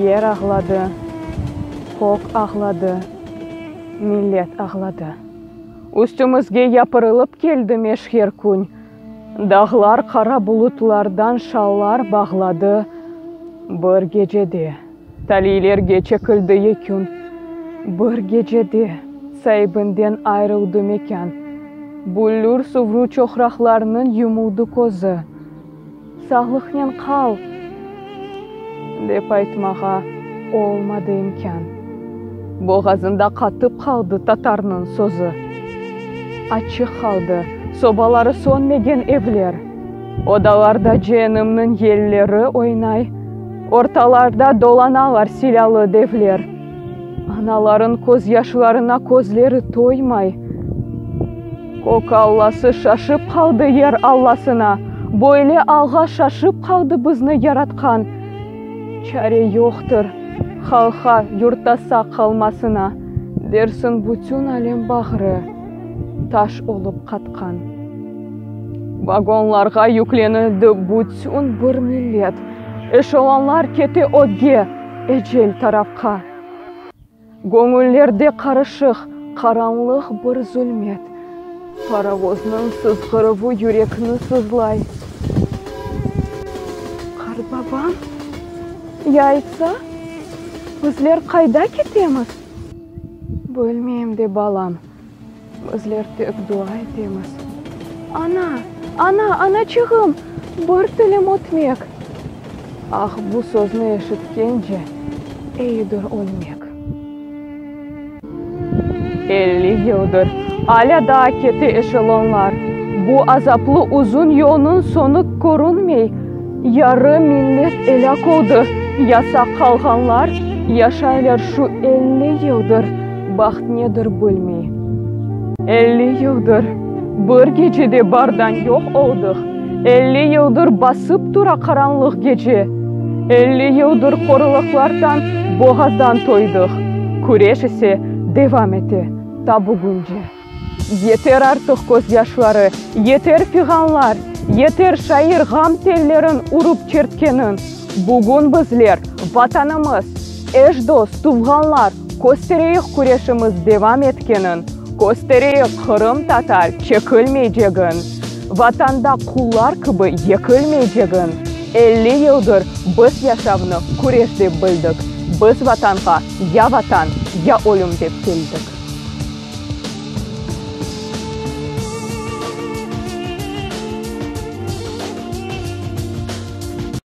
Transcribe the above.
Yer ağladı, kök ağladı, millet ağladı. Üstümizge yapırılıp keldi meşher kün. Dağlar qara bulutlardan şallar bağladı. Bir gecede taliylerge çekildi yekün. Bir gecede saibinden ayrıldı mekân. Büllür suvlu çoqraqlarnıñ yumuldı közü. Sağlıqnen qal! Dep aytmağa olmadı imkân. Boğazında qatıp qaldı tatarnıñ sözü. Açıq qaldı sobaları sönmegen evler. Odalarda ceennemniñ yelleri oynay, ortalarda dolanalar silâlı devler. Anaların közyaşlarına közleri toymay. Kök Allası şaşıp qaldı yer Allasına, Böyle alğa şaşıp qaldı bizni yaratqan. Çare yoqtır halqa yurtta sağ qalmasına, Dersiñ bütün alem bağrı taş olıp qatqan. Vagonlarğa yüklenildi bütün bir millet, Eşelonlar kete ögge, ecel tarafqa. Göñüllerde qarışıq, qaranlıq bir zulmet. Parovoznıñ sızğıruvı yürekni sızlay. Qartbabam, ya aytsa, bizler qayda ketemiz? Bilmeyim de, balam, bizler tek dua etemiz. Ana, ana, anaçığım, bir tilim ötmek. Ah, bu sözni eşitkence, eyidir ölmek. 50 yıldır alâ daa kete eşelonlar, bu azaplı uzun yolnıñ soñu körünmey. Yarı millet elâk oldı, ya sağ qalğanlar yaşaylar şu 50 yıldır baht nedir bilmey. 50 yıldır bir gecede bardan yoq oldıq. 50 yıldır basıp tura qaranlıq gece, 50 yıldır qorlıqlardan, boğazdan toydıq, küreş ise devam ete ta bugünce. Yeter artıq közyaşları, yeter fiğanlar, yeter şair ğam tellerin urıp çertkeniñ. Bugün bizler, Vatanımız, eş-dost, tuvğanlar, köstereyik küreşimiz devam etkenin, köstereyik qırımtatar çekilmeycegin, Vatanda qullar kibi yekilmeycegin. 50 yıldır biz yaşavnı küreş dep bildik, biz Vatanğa ya Vatan, ya ölüm dep keldik.